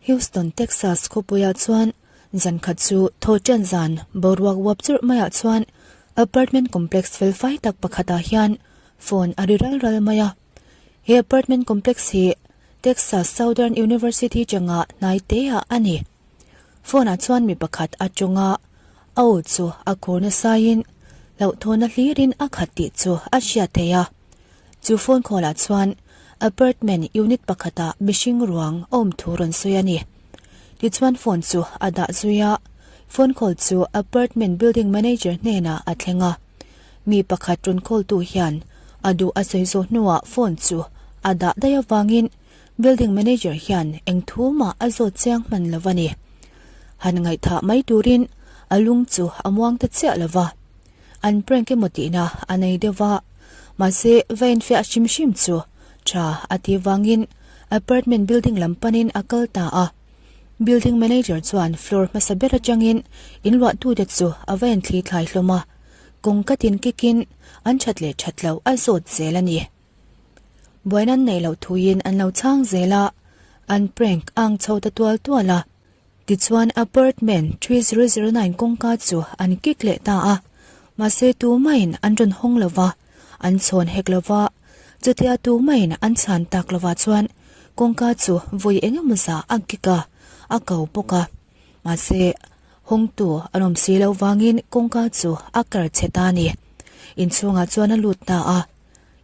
Houston, Texas khawpuiah chuan zan khat chu thaw ṭan zan boruak uap churh maiah chuan apartment complex fel fai tak pakhatah hian phone a ri ral ral mai a. He apartment complex hi Texas Southern University changa hnai teah a ni. Phone ah chuan mi pakhat a tawng a, a aw chu a khur nasaiin hlauhthawna hlirin a khat tih chu a hriat theih a. Chu phone call ah chuan apartment unit pakhatah mihring ruang a awm thu rawn sawi a ni. Tichuan phone chu a dah zui a, phone call chu apartment building manager hnenah a thleng a. Mi pakhat rawn call tu hian a duh a sawi zawh hnuah phone chu a dah daih avangin Building manager hian eng thu mah a zawt chiang hman lo a ni. Han ngaihthah mai turin a lung chu a muang ta chiah lo va. An prank emaw tihna a nei deuh va, mahse va infiah hrim hrim chu tha a tih vangin apartment building lam panin a kal ta a. Building manager chuan floor hmasa ber atangin inluahtute chu a va inthli thlai hlawm a, kawngka tin kikin an that leh that loh a zawt zel a ni. Buaina an neih loh thuin an lo chhang zel a, an prank ang chho ta tual tual a. Tichuan apartment 3009 kawngka chu an kick leh ta a, mahse tumahin an rawn hawng lo va, an chhawn hek lo va, chutia tumahin an chhan tak lovah chuan kawngka chu vawi eng emaw zah a kick a, a ko bawk a. Mahse hawngtu an awm si loh vangin kawngka chu a kar chhe ta a ni. Inchhungah chuan a lut ta a.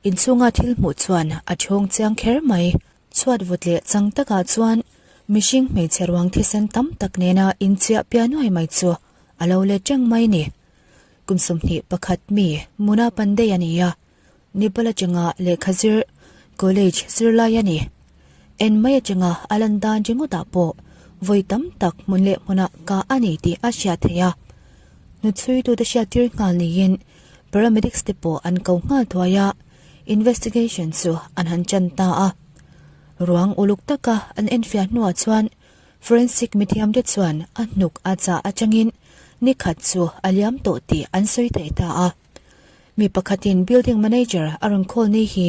Inchhunga thil hmuh chuan a thawng chiang kher mai. Chhuat vawt leh chang takah chuan mihring hmeichhe ruang thisen tam tak nena inchiah piah nuai mai chu a lo let reng mai ni. Kum 21 mi Muna Pandey a ni a, Nepal atanga lehkha zir college zirlai a ni. En mai atanga a lan dan ringawtah pawh vawi tam tak hmun leh hmunah kah a ni tih a hriat theih a. Hnuchhuitute hriattir nghal niin Paramedics te pawh an ko nghal thuai a, investigation chu an han chan ta a. Ruang uluk taka an enfiah hnuah chuan forensic mithiam te chuan a hnuk a chah atangin ni khat chu a liam tawh tih an sawi thei ta a. Mi pakhatin building manager a rawn call ni hi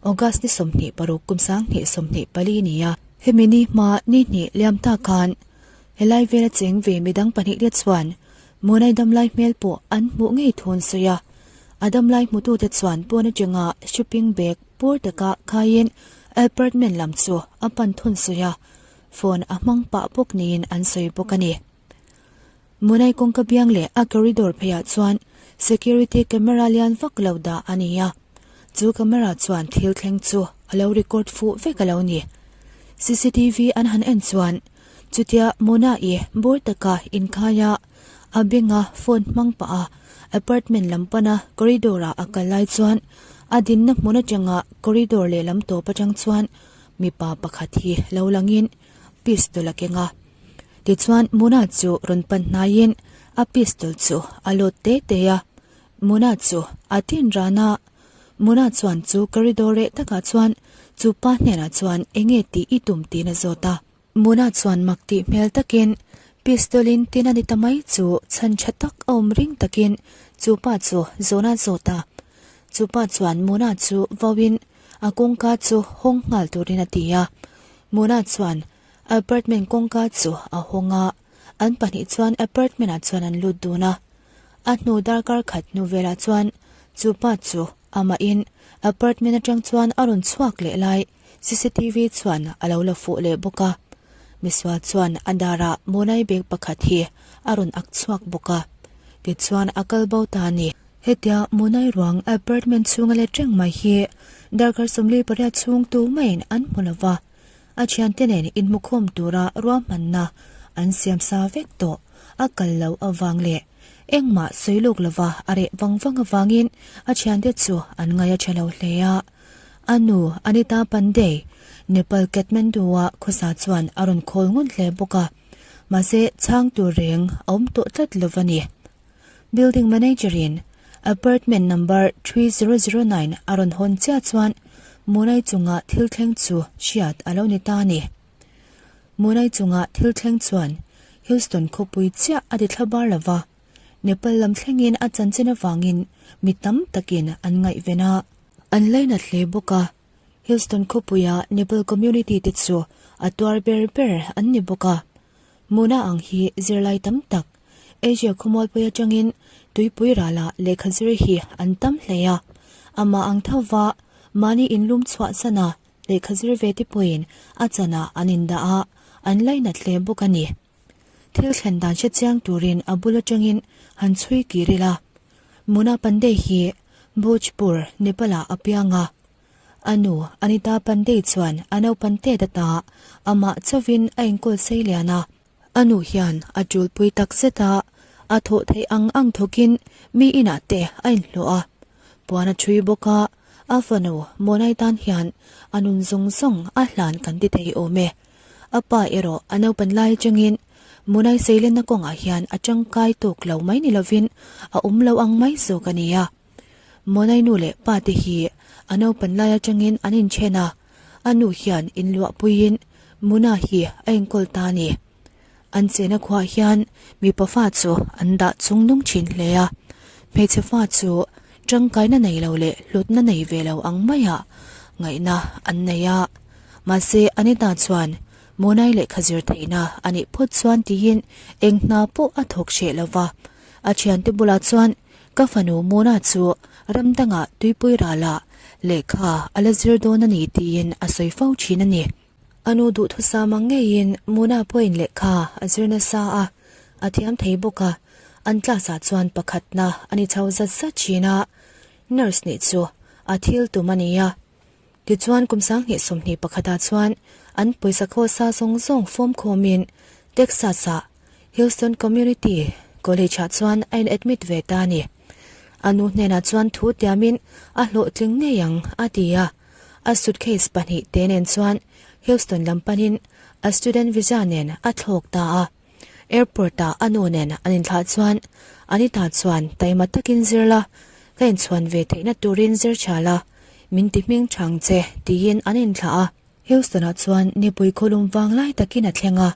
August ni 26 kum 2024 ni a. Hemi ni hma ni hnih liam ta khan helai vela cheng ve midang pahnih te chuan Munai damlai hmel pawh an hmuh ngei thun sawi a, a damlai hmutute chuan pawn atanga shopping bag pur taka khaiin apartment lam chu a pan thun sawi a, phone a hmang pah bawk niin an sawi bawk a ni. Munai kawngka biang leh a corridor pheiah chuan security camera lian vak lo dah a ni a, chu camera chuan thil thleng chu a lo record fuh vek a lo ni. Cctv an han en chuan Chutia Mona-i bur taka inkhai a, a benga phone hmang pah a apartment lam pana corridor-ah a kal lai chuan a dinna hmun atanga corridor lehlam tawp atang chuan mipa pakhat hi lo langin pistol a keng a. Tichuan Mona chu rawn pan hnaiin a pistol chu a load te te a, Mona chu a tin ran a. Mona chuan chu corridor reh takah chuan chu pa hnenah chuan enge tih i tum tiin a zawt a. Muna chuan mak tih hmel takin pistol in tin a ni ta mai chu chhan tha tak a awm ring takin chu pa chu zawn a zawt a. Chu pa chuan Muna chu vauin a kawngka chu hawng nghal turin a ti a. Muna chuan apartment kawngka chu a hawng a, an pahnih chuan apartment ah chuan an lut dun a. A hnu darkar khat hnu velah chuan chu pa chu amahin apartment atang chuan a rawn chhuak leh lai Cctv chuan a lo la fuh leh bawk a, misual chuan a darah Monai bag pakhat hi a rawn ak chhuak bawk a, tichuan a kal bo ta a ni. Hetia Monai ruang apartment chhunga let reng mai hi darkar 48 chhung tu maiin an hmu lo va, a thiante nen inhmukhawm tura ruahmanna an siam sa vek tawh a kal lo avang leh engmah sawi lawk lova a reh vang vang avangin a thiante chu an ngai a tha lo hle a. A nu Anita Pandey, Nepal Kathmandu-a khawsa chuan a rawn khawl ngun hle bawk a, mahse chhang tur reng a awm tawh tlat lo a ni. Building manager-in apartment number 3009 a rawn hawn chiah chuan Munai chunga thil thleng chu hriat a lo ni ta a ni. Munai chunga thil thleng chuan Houston khawpui chiah a ti thla bar lo va, Nepal lam thlengin a chanchin avangin mi tam takin an ngaihven a. An lainat hle bawk a. Houston khawpuia Nepal community te chu a tuar ber ber an ni bawk a. Muna ang hi zirlai tam tak Asia khawmualpui atangin tuipui rala lehkha zir hi an tam hle a. Amah ang thova mahni inlum chhuah sana lehkha zir ve te pawhin a chanah an indah a, an lainat hle bawk a ni. Thil thlen dan hre chiang turin a bul atangin han chhui kir ila. Muna Pandey hi Bhojpur, Nepal-ah a piang a. A nu Anita Pandey chuan a naupan tet ata amah chauhin a enkawl sei lian a. A nu hian a tulpui tak zet a, a thawh theih ang ang thawkin mi inah te a inhlawh a. Puan a ṭhui bawk a, a fanu Monai tan hian a nun zawng zawng a hlan kan ti thei awm e. A pa erawh a naupan lai atangin Munai seilenna kawngah hian a tangkai tawk lo mai ni lovin a awm lo ang mai zawk a ni a. Munai nu leh pa te hi a naupan lai atangin an inthen a, a nu hian inluahpuiin Muna hi a enkawl ta a ni. An chena khuaah hian mipa fa chu an dah chung nung thin hle a, hmeichhe fa chu tangkaina nei lo leh hlutna nei ve lo ang maiah ngaihna an nei a. Mahse, Anita chuan Monai lehkha zir theihna a nih phawt chuan tiin eng hna pawh a thawk hreh lo va. A thiante bulah chuan ka fanu Mona chu ram dangah tuipui ralah lehkha a la zir dawn a ni tiin a sawi fo thin a ni. A nu duhthusam ang ngeiin Mona pawhin lehkha a zir nasa a, a thiam thei bawk a, an class ah chuan pakhatna a ni chho zat zat thin a, nurse nih chu a thil tum a ni a. Tichuan kum 2021 ah chuan an pawisa khawsa zawng zawng fawm khawmin Texas ah Houston Community College ah chuan a in admit ve ta a ni. A nu hnenah chuan thu tiamin a hlawhtling ngei ang a ti a. A suitcase pahnih te nen chuan Houston lam panin a student visa nen a thlawk ta a. Airport ah a nu nen an inthlah chuan Anita chuan taima takin zir la, ka inchhuan ve theihna turin zir tha la, min ti hming thang che tiin an inthlah a. Houston ah chuan nipui khawlum vang lai takin a thleng a,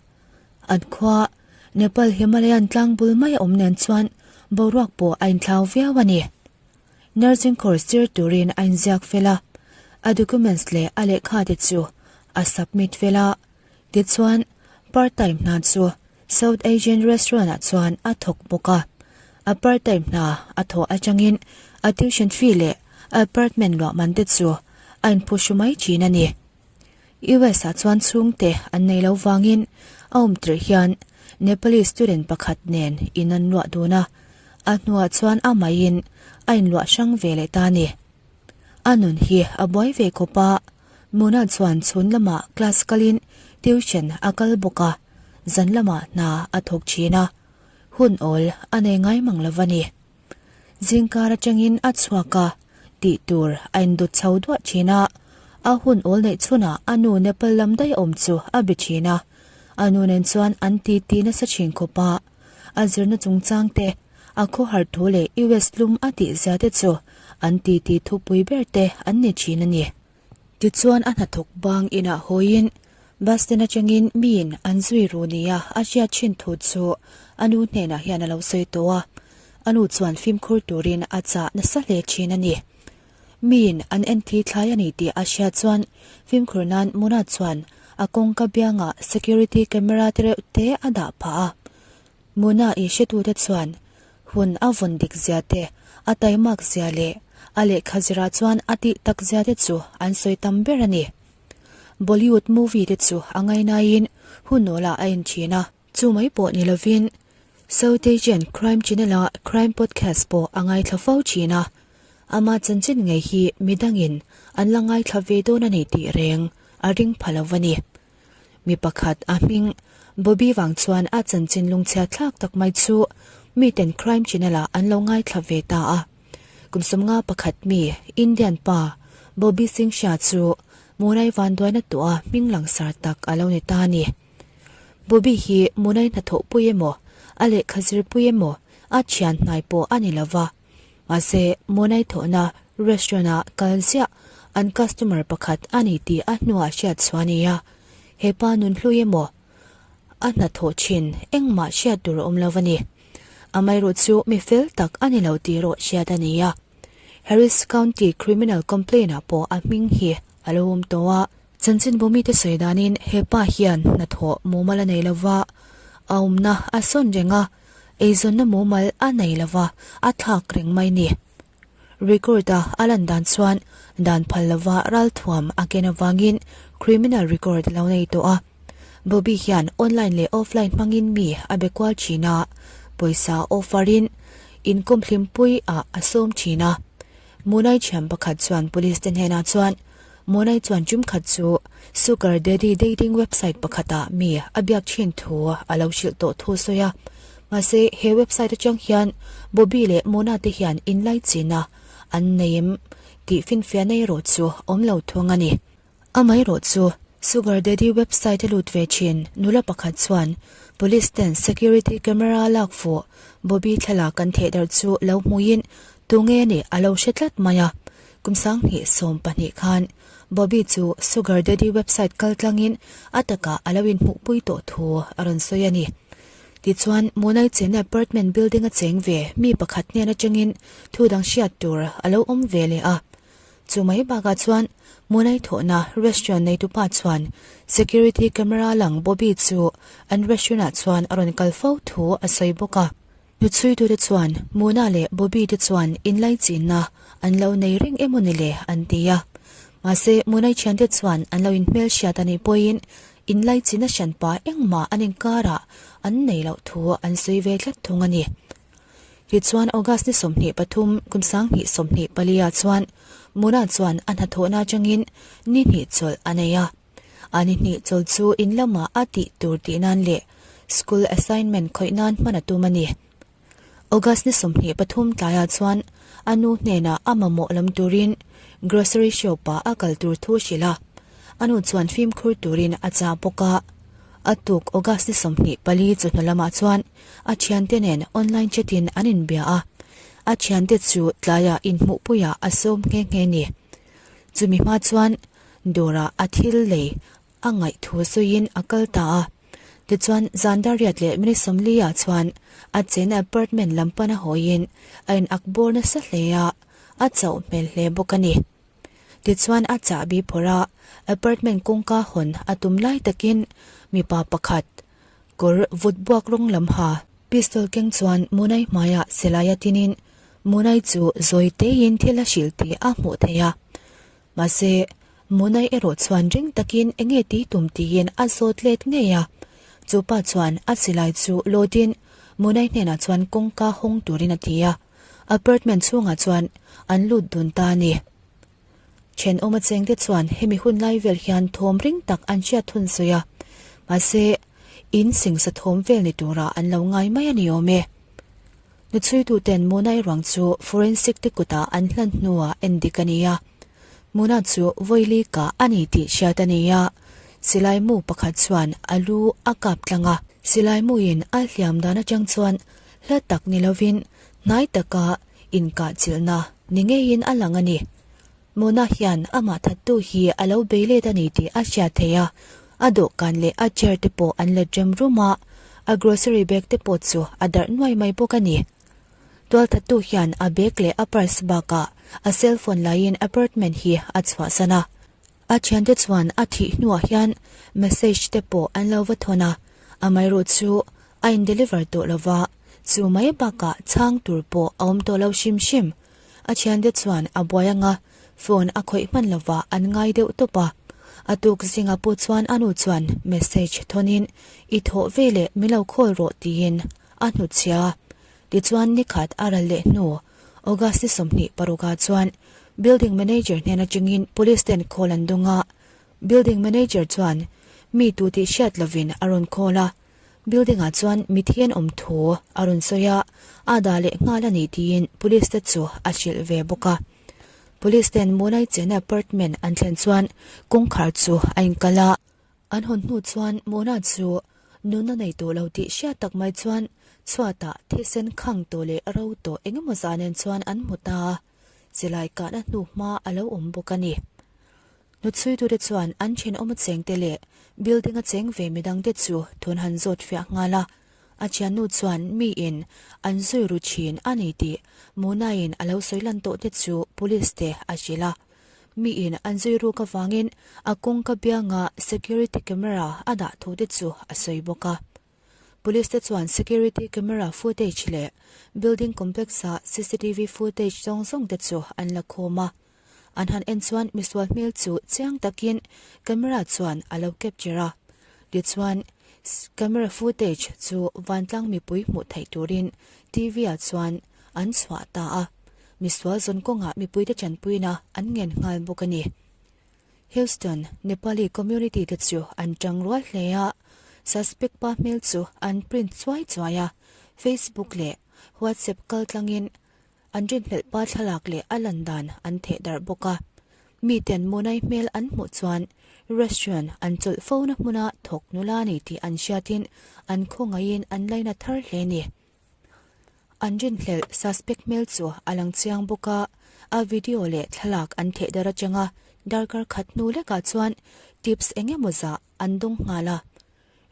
an khua Nepal Himalayan tlang bul mai a awm nen chuan boruak pawh a inthlau viau a ni. Nursing course zir turin a inziak fel a, a documents leh a lehkha te chu a submit fel a, tichuan part time hna chu South Asian restaurant ah chuan a thawk bawk a, a part time hna a thawh atangin a tuition fee leh a apartment luah man te chu a inphuhru mai thin a ni. US ah chuan chhungte an nei lo vangin a awm tirh hian Nepalese student pakhat nen in an luah dun a, a hnuah chuan a maiin a inluah hrang ve leh ta a ni. A nun hi a buai ve khawp a, Mona chuan chhun lamah class kalin tuition a kal bawk a, zan lamah hna a thawk thin a, hun awl a nei ngai mang lo a ni. Zingkar atangin a chhuak a, tih tur a indawt chho duah thin a, a hun awl neih chhunah a nu Nepal lam daih awm chu a be thin a, a nu nen chuan an titi nasa thin khawp a, a zirna chungchang te, a khawhar thu leh US lum a tih zia te chu an titi thupui ber te an ni thin a ni. Tichuan a hnathawk bang inah hawiin bus stand atangin miin an zui ru nia a hriat thin thu chu a nu hnenah hian a lo sawi tawh a, a nu chuan fimkhur turin a chah nasa hle thin a ni. Miin an en thi thlai a ni tih a hriat chuan fimkhur nan Mona chuan a kawngka biangah security camera te reuh te a dah phah a. Mona i hretute chuan hun a vawn dik zia te, a taimak zia leh a lehkha zirah chuan a tih tak zia te chu an sawi tam ber a ni. Bollywood movie te chu a ngainaiin hun awlah a en thin a. Chu mai pawh ni lovin South Asian Crime Channel-a crime podcast pawh a ngaithla fo thin a. Ama chanchin ngei hi midangin an la ngaithla ve dawn a ni tih reng a ring pha lo a ni. Mi pakhat a hming Bobby vang chuan a chanchin lungchhia thlak tak mai chu miten crime channel ah an lo ngaithla ve ta a. Kum 51 mi Indian pa Bobby Singh Shah chu Munai vanduaina tuah hming langsar tak a lo ni ta a ni. Bobby hi Munai hnathawh pui emaw, a lehkha zir pui emaw, a thian hnai pawh a ni lova. Mahse, Monai thawhna restaurant ah kal ziah an customer pakhat a ni tih a hnuah hriat chhuah a ni a, he pa nun hlui emaw a hnathawh thin engmah hriat tur a awm lo a ni. Amaherawh chu mi fel tak a ni lo tih erawh hriat a ni a, Harris County Criminal Complaint ah pawh a hming hi. a lo awm tawh a. Chanchinbu mite sawi danin he pa hian hnathawh mumal a nei lova, a awmna a sawn reng a, eizawnna mumal a nei lova, a thlak reng mai ni. Record a a lan dan chuan dan phal lova ralthuam a ken avangin criminal record lo nei tawh a. Bobby hian online leh offline hmangin mi a be kual thin a, pawisa offer in inkawm hlimpui ah a sawm thin a. Munai thiam pakhat chuan police te hnenah chuan Munai chuan tum khat chu Sugar Daddy dating website pakhatah mi a biak thin thu a lo hrilh tawh thu a sawi a. Mahse, he website atang hian Bobby leh Mona te hian inlaichin a an nei em tih finfiahna erawh chu awm lo thung a ni. Amaherawh chu Sugar Daddy website a lut ve thin nula pakhat chuan police ten security camera lak fuh Bobby thlalak an thehdarh chu lo hmuin tunge a nih a lo hre tlat mai a. Kum 2012 khan Bobby chu Sugar Daddy website kaltlangin a takah a lo inhmuhpui tawh thu a rawn sawi a ni. Tichuan, Munai chenna apartment building a cheng ve mi pakhat hnen atangin thu dang hriat tur a lo awm ve leh a. Chu mai bakah chuan Munai thawhna restaurant neitupa chuan security camera lang Bobby chu an restaurant ah chuan a rawn kal fo thu a sawi bawk a. Hnuchhuitute chuan Muna leh Bobby te chuan inlaichinna an lo nei reng emaw ni le an ti a. Mahse, Munai thiante chuan an lo inhmelhriat a nih pawhin inlaichinna hranpa engmah an inkarah an nei loh thu an sawi ve tlat thung a ni. Tichuan, August ni 23, kum 2024 ah chuan Muna chuan a hnathawhna atangin ni hnih chawlh a nei a. A ni hnih chawlh chu in lamah a tih tur tih nan leh school assignment khawih nan hman a tum a ni. August ni 23 tlaiah chuan a nu hnenah a mamawh lam turin grocery shop ah a kal tur thu hrilh a, a nu chuan fimkhur turin a chah bawk a. A tuk August ni 24 chawhnu lamah chuan a thiante nen online chat in an inbia a, a thiante chu tlaiah inhmuhpuiah a sawm nghe nghe ni. Chumi hma chuan Dawrah a thil lei a ngaih thu sawiin a kal ta a. Tichuan, zan dariat leh minute 40 ah chuan a chenna apartment lam pana hawiin a in ak bawr nasa hle a, a chauh hmel hle bawk a ni. Tichuan a chahbi phawrh a, apartment kawngka hawn a tum lai takin mipa pakhat kawr vut buak rawng lam ha pistol keng chuan Munai hmaiah silai a tinin Munai chu zawi teiin thil a hrilh tih a hmuh theih a. Mahse, Munai erawh chuan ring takin eng nge tih tum tiin a zawt let ngei a. Chu pa chuan a silai chu load in Munai hnenah chuan kawngka hawng turin a ti a. Apartment chhungah chuan an lut dun ta a ni. Thenawm a chengte chuan hemi hun lai vel hian thawm ring tak an hriat thun sawi a. Mahse, in singsa thawm vel ni turah an lo ngai mai a ni awm e. Hnuchhuituten Mona-i ruang chu forensic te kutah an hlan hnuah en dik a ni a. Mona chu vawi kah a ni tih hriat a ni a, silai mu pakhat chuan a lu a kap tlang a. Silai muin a hliam dan atang chuan hla tak ni lovin hnai taka inkah chilhna ni ngeiin a lang a ni. Mona hian amah thattu hi a lo bei let a ni tih a hriat theih a, a dawhkan leh a chair te pawh an let rem rum a, a grocery bag te pawh chu a darh nuai mai bawk a ni. Tual thattu hian a bag leh a purse bakah a cell phone laiin apartment hi a chhuahsan a. A thiante chuan a thih hnuah hian message te pawh an lo va thawn a, amaherawh chu a in deliver tawh lova, chu mai bakah chhang tur pawh a awm tawh lo hrim hrim. A thiante chuan a buai anga phone a khawih hman lova an ngai deuh tawp a. A tuk zingah pawh chuan a nu chuan message thawnin i thawh ve leh min lo call rawh tiin a hnutchhia a. Tichuan nikhat a ral leh hnu August ni 26 ah chuan building manager hnen atangin police ten call an dawng a. Building manager chuan mi tu tih hriat lovin a rawn call a. Building ah chuan mithi an awm thu a rawn sawi a, a dah leh nghal a ni tiin police te chu a hrilh ve bawk a. Police ten Munai chena apartment an thlen chuan kawngkhar chu a inkalh a. An hawn hnu chuan Mona chu nunna nei tawh lo tih hriat tak mai chuan chhuatah thisen khang tawh leh ro tawh eng emaw zah nen chuan an hmu ta a, silai kahna hnu hma a lo awm bawk a ni. Hnuchhuitute chuan an thenawm a chengte leh building a cheng ve midangte chu thun han zawt fiah nghal a. A thiannu chuan miin an zui ru thin a ni tih Muna-in a lo sawi lan tawh te chu police te a hrilh a. Miin an zui ruk avangin a kawngka bianga security camera a dah thu te chu a sawi bawk a. Police te chuan security camera footage leh building complex-a cctv footage zawng zawng te chu an la khawm a. An han en chuan misual hmel chu chiang takin camera chuan a lo capture a. Tichuan, camera footage chu vantlang mipui hmuh theih turin TV-ah chuan an chhuah ta a. Misual zawn kawngah mipuite tanpuina an ngen nghal bawk a ni. Houston Nepali community te chu an tang rual hle a, suspect pa hmel chu an print chuai chuai a, Facebook leh WhatsApp kal tlangin an rinhlelh pa thlalak leh a lan dan an theh darh bawk a. Miten Munai hmel an hmuh chuan restaurant an chawlh fona hmuna thawk nula ni tih an hriatin an khawngaihin an laina thar hle a ni. An rinhlelh suspect hmel chu a lang chiang bawk a, a video leh thlalak an theh dar atanga darkar khat hnu lekah chuan tips eng emaw zah an dawng nghal a.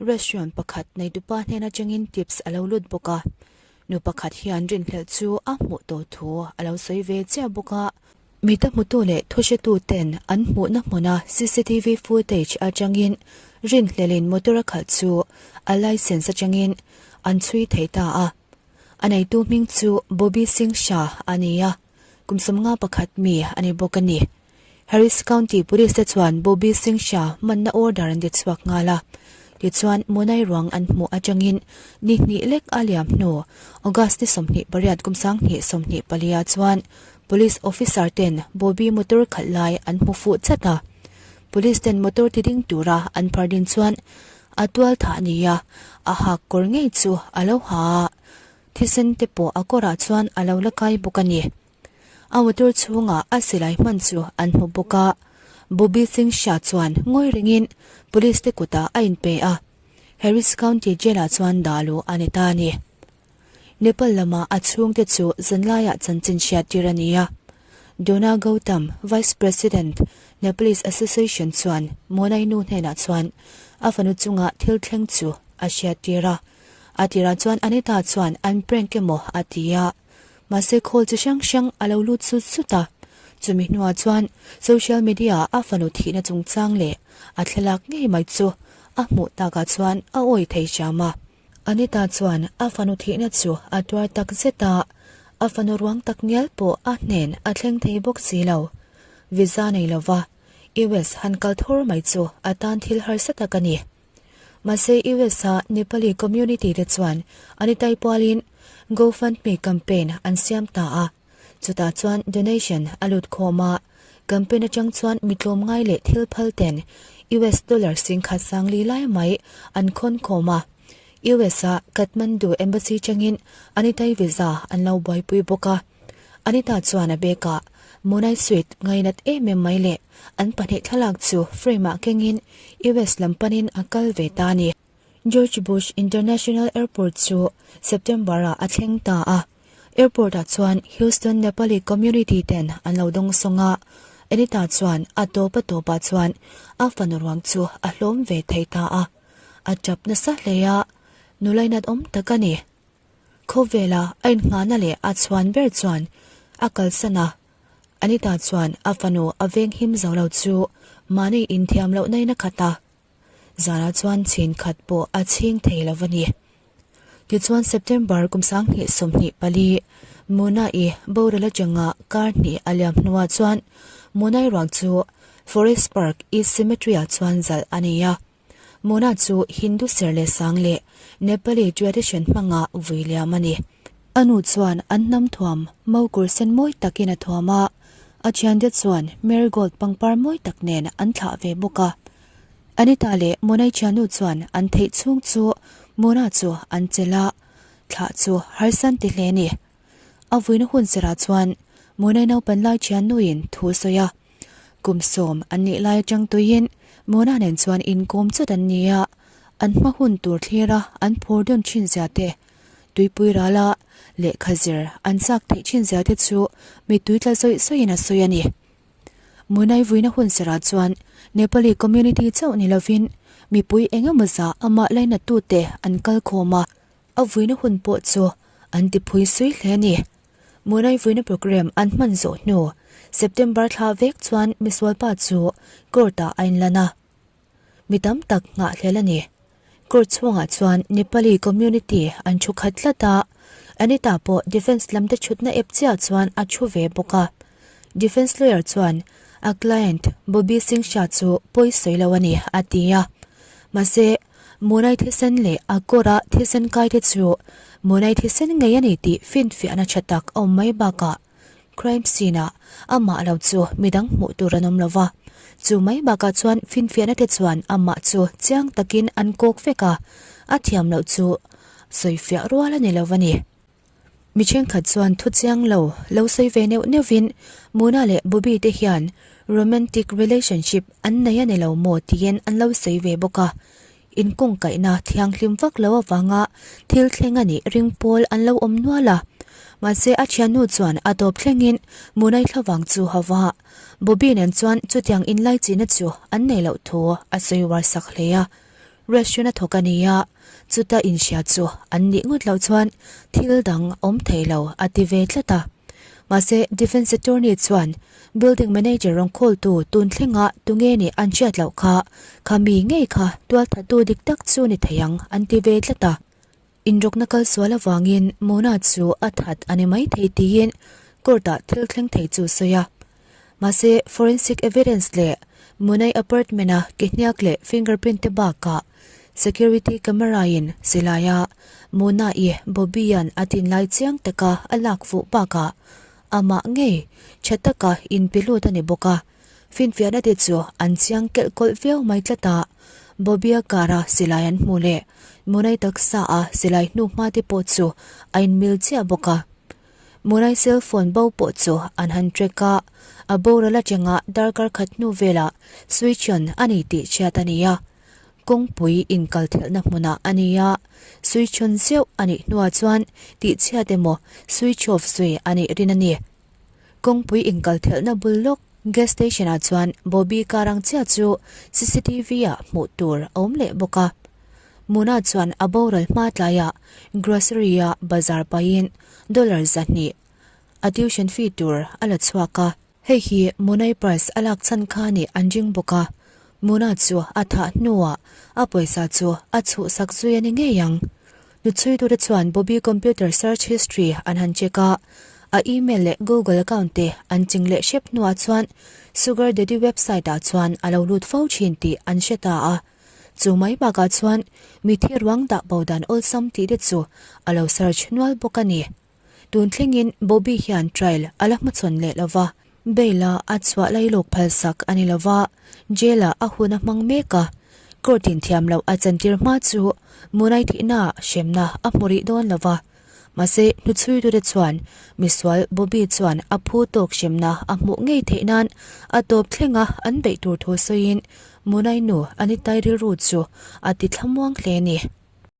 Restaurant pakhat neitupa hnen atangin tips a lo lut bawk a, nu pakhat hian rinhlelh chu a hmuh tawh thu a lo sawi ve chiah bawk a. Mita hmutu leh thuhretu ten an hmuhna hmuna cctv footage atangin rinhlelin motor a khalh chu a licence atangin an chhui thei ta a. A neitu hming chu Bobby Singh Shah a ni a, kum 51 mi a ni bawk a ni. Harris County Police te chuan Bobby Singh Shah manna order an ti chhuak nghal a. Tichuan, Munai ruang an hmuh atangin ni hnih lek a liam hnu August ni 28 kum 2024 ah chuan Police officer ten Bobby motor khalh lai an hmu fuh chat a. Police ten motor ti ding tura an phar din chuan a tual thah nia a hak kawr ngei chu a lo ha a, thisen te pawh a kawrah chuan a lo la kai bawk a ni. A motor chhungah a silai hman chu an hmu bawk a, Bobby Singh Shah chuan ngawi rengin police te kutah a inpe a, Harris County Jail-ah chuan dah luh a ni ta a ni. Nepal lama a chhungte chu zanlaiah chanchin hriat tir a ni a. Dona Gautam, Vice President, Nepalese Association chuan Monai nu hnenah chuan a fanu chunga thil thleng chu a hriat tir a. A tirah chuan Anita chuan an prank emaw a ti a. Mahse call chi hrang hrang a lo lut sut sut a. Chumi hnuah chuan social media-ah a fanu thihna chungchang leh a thlalak ngei mai chu a hmuh takah chuan a awi thei hram a. Anita chuan a fanu thihna chu a tuar tak zet a, a fanu ruang tak ngial pawh a hnen a thleng thei bawk si lo. Visa nei lova US han kal thawr mai chu a tan thil harsa tak a ni. Mahse US a Nepali community te chuan Anitai pualin GoFundMe campaign an siam ta a. Chutah chuan donation a lut khawm a, campaign atang chuan mi tlawmngai leh thil phal ten US dollar 10,000 sangli lai mai an khawn khawm a. US a Kathmandu Embassy tangin Anitai visa an lo buaipui bawk a. Anita chuan a bag ah Munai suit ngainat em em mai leh an pahnih thlalak chu frame ah kengin US lam panin a kal ve ta a ni. George Bush International Airport chu September ah a thleng ta a. Airport ah chuan Houston Nepali community ten an lo dawng sawng a, Anita chuan a tawp a tawp ah chuan a fanu ruang chu a hlawm ve thei ta a, a tap nasa hle a, nulainat awm tak a ni. Khawvela a innghahna leh a chhuan ber chuan a kalsan a, Anita chuan a fanu a venghim zo lo chu mahni inthiam loh nain a khat a. Zanah chuan chhin khat pawh a chhing thei lo a ni. Tichuan September kum 2024 Muna-i boral atanga kar hnih a liam hnuah chuan Munai ruang chu Forest Park East Cemetery-ah chuan zalh a ni a. Muna chu Hindu ser leh sang leh Nepali tradition hmanga vui liam a ni. A nu chuan an hnam thuam maukur sen mawi takin a thuam a, a thiante chuan marigold pangpar mawi tak nen an thlah ve bawk a. Anita leh Monai thiannu chuan an theih chhung chu Mona chu an chelh a, thlah chu harsan ti hle a ni. A vuina hun serah chuan Monai naupan lai thiannuin thu a sawi a, kum sawm an nih lai atang tuiin Mona nen chuan inkawm chawt an ni a, an hma hun tur thlira an phur dawn thin zia te, tuipui rala lehkha zir an chak theih thin zia te chu mittui tla zawih zawihin a sawi a ni. Munai vuina hun serah chuan Nepali community chauh ni lovin mipui eng emaw zah amah lainatute an kal khawm a, a vuina hun pawh chu an ti phui sui hle a ni. Munai vuina programme an hman zawh hnu. September thla vek chuan misualpa chu court ah a inlan a. Mi tam tak nghahhlel a ni. Court chhungah chuan Nepali community an thu khat tlat a, Anita pawh defence lam te thutna ep chiah chuan a thu ve bawk a. Defence lawyer chuan a client Bobby Singh Shah chu pawi sawi lo a ni a ti a. Mahse, Munai thisen leh a kawra thisen kai te chu Munai thisen ngei a ni tih finfiahna tha tak a awm mai bakah crime scene ah amah lo chu midang hmuh tur an awm lo va. Chu mai bakah chuan finfiahna te chuan amah chu chiang takin an kawk vek a, a thiam loh chu sawifiah rual a ni lo a ni. Mi thenkhat chuan thu chiang lo lo sawi ve neuh neuhin Muna leh Bobby te hian romantic relationship an nei a ni lo maw tiin an lo sawi ve bawk a. Inkawngkaihna thianghlim vak lo avanga thil thleng a nih ring pawl an lo awm nual a. Mahse a thiannu chuan a tawp thlengin Munai thlavang chu ha va. Bobby nen chuan chutiang inlaichihna chu an nei loh thu a sawi uar sak hle a. Restaurant a thawk a ni a, chuta inhria chu an nih ngawt loh chuan thil dang awm thei lo a ti ve tlat a. Mahse, Defence Attorney chuan building manager rawn call tu tun thlengah tunge nih an hriat loh kha, kha mi ngei kha tualthattu dik tak chu ni thei ang an ti ve tlat a. Inrawkna kal sual avangin Mona chu a that a ni mai thei tiin court-ah thil thleng thei chu sawi a. Mahse, forensic evidence leh Monai apartment-a ke hniak leh fingerprint te bakah security camera-in silaia Mona-i Bobby-a'n a tin lai chiang taka a lak fuh bakah amah ngei tha taka inpe lut a ni bawk a. Finfiahna te chu an chiang kelh kawlh viau mai tlat a, Bobby-a car-a silai an hmuh leh Munai taksa-a silai hnu hma te pawh chu a inmil chiah bawk a. Munai cell phone bo pawh chu an han track a, a boral atanga darkar khat hnu velah switch on a ni tih hriat a ni a. Kawngpui inkalthelhna hmunah a ni a, switch on zeuh a nih hnuah chuan tihchhiat emaw switch off zui a nih rin a ni. Kawngpui inkalthelhna bul lawk gas station ah chuan Bobby car ang chiah chu cctv ah hmuh tur a awm leh bawk a. Muna chuan a boral hma tlaiah grocery ah bazar pahin dollar 200 a tuition fee tur a la chhuak a. Hei hi Munai purse a lak chhan kha nih an ring bawk a, Muna chu a thah hnuah a pawisa chu a chhuhsak zui a ni ngei ang. Hnuchhuitute chuan Bobby computer search history an han check a, a email leh Google account te an ching leh hrep hnuah chuan Sugar Daddy website ah chuan a lo lut fo thin tih an hre ta a. Chu mai bakah chuan mithi ruang dah bo dan awlsam tih te chu a lo search nual bawk a ni. Tun thlengin Bobby hian trial a la hmachhawn leh lo va, bail a a chhuah lailawk phalsak a ni lo va, jail ah a hun a hmang mek a, court in thiam loh a chantir hma chu Munai thihnaah hremna a hmu rih dawn lo va. Mahse, hnuchhuitute chuan misual Bobby chuan a phu tawk hremna a hmuh ngei theih nan a tawp thlenga an beih tur thu sawiin Munai nu Anitai rilru chu a ti thlamuang hle a ni.